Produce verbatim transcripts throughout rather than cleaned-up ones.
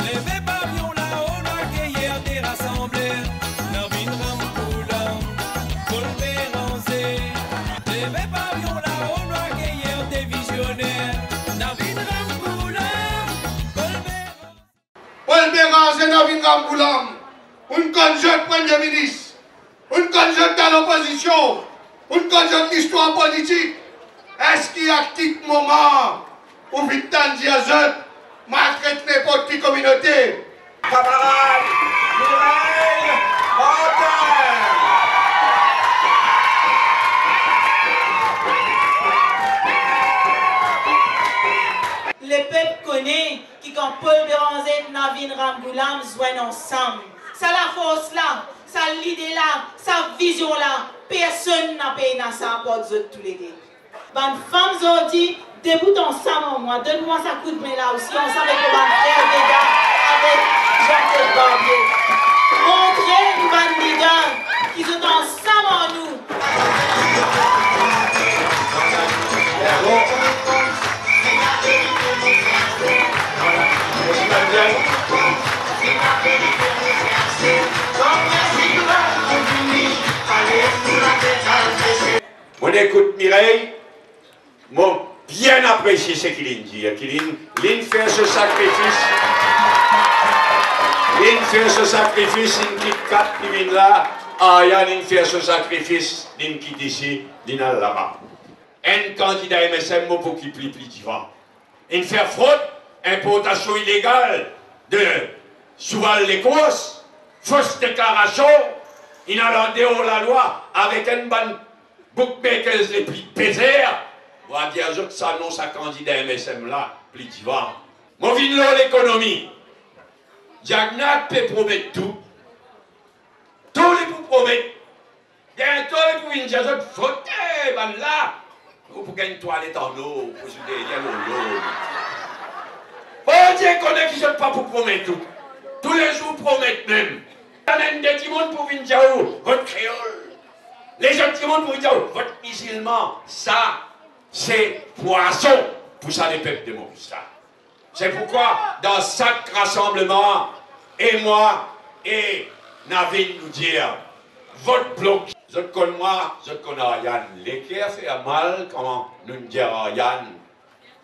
Leve pavion lao, nou akeyir de rasanbler, Navin Ramgoolam, Paul Bérenger. Leve pavion lao, nou akeyir de vizioner, Navin Ramgoolam, Paul Bérenger. Paul Bérenger, Navin Ramgoolam, ou'nn konn zot Premie Minis, ou'nn konn zot dan lopozision, ou'nn konn zot listwar politik. Eski a tou moman ou finn tann dir zot maltret ninport ki kominote? Kamarad Mireille Martin. Lepep kone ki kan Paul Bérenger ek Navin Ramgoolam zwenn ansam, sa lafors la, sa lide la, sa vizion la, personn napa ena sa apar zot toulede. Bann fam zordi, debout ansam ar mwa, donn mwa sa koudme la osi, ansam ek bann frer Vega avek Jean-Claude Barbier. Montre nou bann lider ki zot ansam ar nou. Mo'nn ekout Mireille, mo bien apresie seki li'nn dir, ki li'nn, li'nn fer so sakrifis. Li'nn fer so sakrifis, li'nn kit kat, li vinn la. Aryan, li'nn fer so sakrifis, li'nn kit isi, li'nn al laba. Enn kandida M S M, mo pou kit li pli divan. Inn fer frod, inportasion ilegal de Soval Lekors, fos deklarasion, inn al andeor lalwa avek enn bann bookmakers lepli pezer. Mo a dir zot sa non sa kandida M S M la pli divan. Mo vinn lor lekonomi. Jagannath pe promet tou. Tou li pou promet. Biento li pou vinn dir zot, vote bann la, ou pou gagn twalet an or, ou pou zwe deryer lor lor. Bondie kone ki zot pa pou promet ou. Toulezour promet mem. Enn de dimoun pou vinn dir ou, vot kreol. Lezot dimoun pou vinn dir ou, vot mizilman. Sa, se pwason pou sa lepep de Moris la. C'est pourquoi, dans chaque rassemblement, e mwa e Navin nou dir, vot Blok. Zot konn mwa, zot konn Aryan. Leker fer mal kan nou'nn dir Aryan.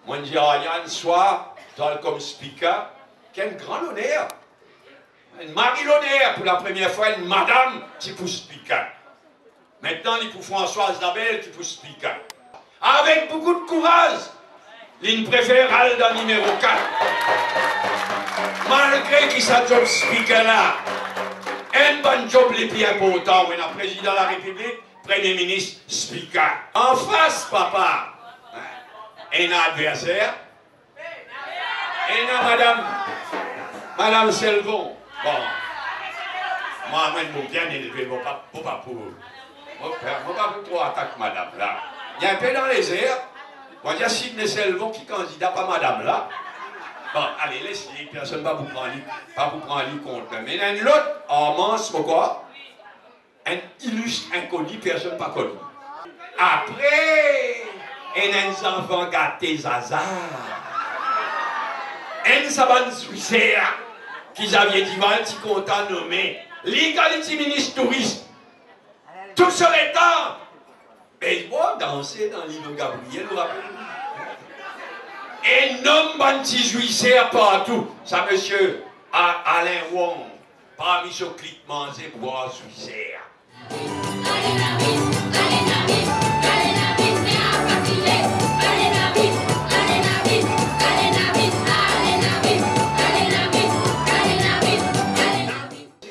Mo'nn dir Aryan, swa to al kom spiker, ki enn gran loner. Enn mari loner, pou lapremier fwa, enn madam ti pou spiker. Aster, li pou Françoise Labelle ki pou spiker. Avek boukou de kouraz, li'nn prefer al dan nimero kat. Malgre ki sa zob spiker la, enn bann zob lepli inportan, ou ena Prezidan Larepiblik, Premie Minis, spiker. Anfas, papa, ena adverser, ena madam, madam Selvon. Bon, mwa, mwa, mo bien elve, mo pa, mo pa pou, mo pa, mo pa pou tro atak madam la. Li inpe dan lezer. Mo dir, si ena Selvon ki kandida, pa madam la. Bon, ale, les li, personn pa pou pran li, pa pou pran li kont. Me ena enn lot, Armance, mo krwar. Enn ilis inkoni, personn pa konn li. Apre, ena enn zanfan gate Zaza. Enn sa bann zwiser ki Xavier Duval ti kontan nome. Li, kan li ti minis touris, tou so letan, be, li danse dan Lilo Gabriel, ou rapel? E nom bann ti zwiser partou. Sa misie A-, Alain Wong. Parmi so klik manze, bwar, zwiser.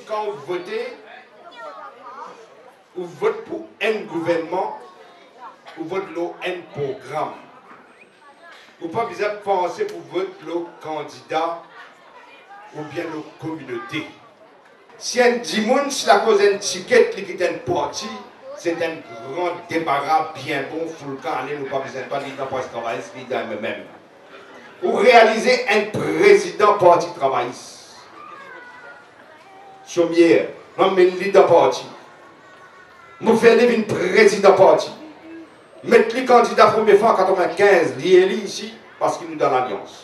Kan ou vote, ou vot pou enn gouvernman, ou vot lor enn program. Ou pa bizin panse pou vot lor kandida oubien lor kominote. Si enn dimoun, si lakoz enn tiket, li kit enn parti, se enn gran debara, bien bon, foulkan, ale, nou pa bizin twa, li dan Parti Travayis, li dan M M M. Ou realize enn prezidan Parti Travayis, Somier, nonm li dan parti. Mo fer li vinn prezidan parti. Met li kandida premie fwa an katrevin-kinz, li eli isi, parski nou dan lalians.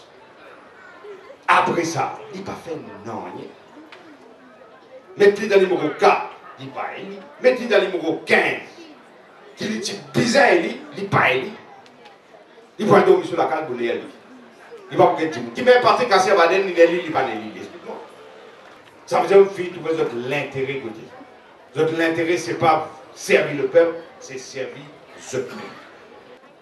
Apre sa, li pa fer nanye. Met li dan nimero kat, li pa eli. Met li dan nimero kinz, ki li ti bizin eli, li pa eli. Li pou al dormi so lakaz boner li. Li pa pou get dimoun. Ki mem Patrick García-Baden, li eli, li pa eli, li, explik mwa. Sa vedir, finn trouve zot lintere kote. Zot lintere, se pa servi lepep, se servi zot mem.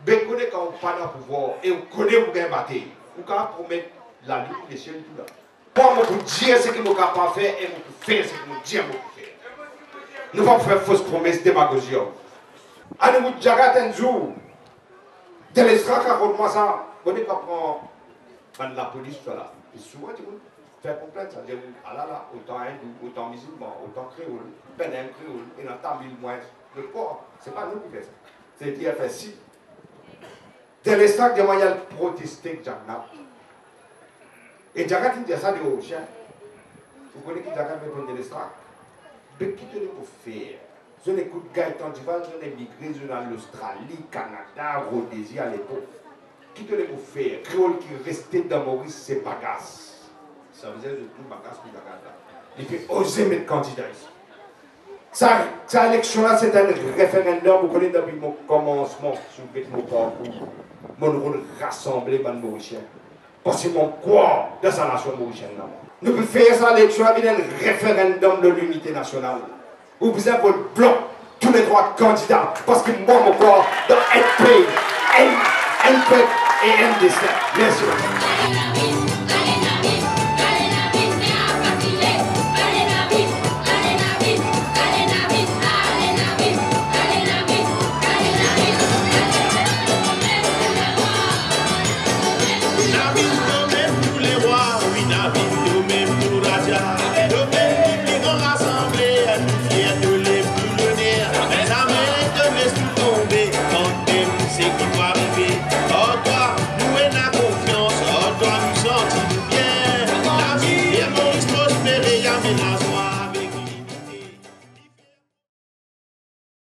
Be kone kan ou pa dan pouvwar e ou kone ou gagn batey, ou kapav promet lalinn, lesiel, tou la. Mwa, mo pou dir seki mo kapav fer e mo pou fer seki mo dir mo pou fer. Nou pa pou fer fos promes, demagozi. Anou, Dyagat, enn zour, Delestrak rakont mwa sa, kone kan pran bann lapolis, tousala. E souvan, dimoun fer konplint, savedir, alala, otan Indou, otan mizilman, otan Kreol, pena enn Kreol, ena Tamil mwins. Lekor, se pa nou ki fer sa. Se T F S C. Delestrak dir mwa li al proteste ek Jagannath. E Jagannath inn dir sa deor, sien. Ou kone ki Jagannath reponn Delestrak? Be ki to ena pou fer? Zot inn ekout Gaëtan Duval, zot inn emigre, zot inn al Ostrali, Kanada, Rodezi alepok. Ki to ena pou fer? Kreol ki reste dan Moris, se bagas. Savedir zot tou bagas pou Jagannath la. Li pe oze met kandida isi. Sa, sa eleksion la, se enn referendom, ou kone, depi mo komansman, si ou get mo parkour, mo rod rasanble bann Morisien. Parski mo krwar dan sa nasion morisienn la. Nou pou fer sa eleksion la vinn enn referendom de linite nasional. Ou bizin vot blok touletrwa kandida, parski mwa, mo krwar dan enn pei, enn, enn pep e enn destin. Mersi.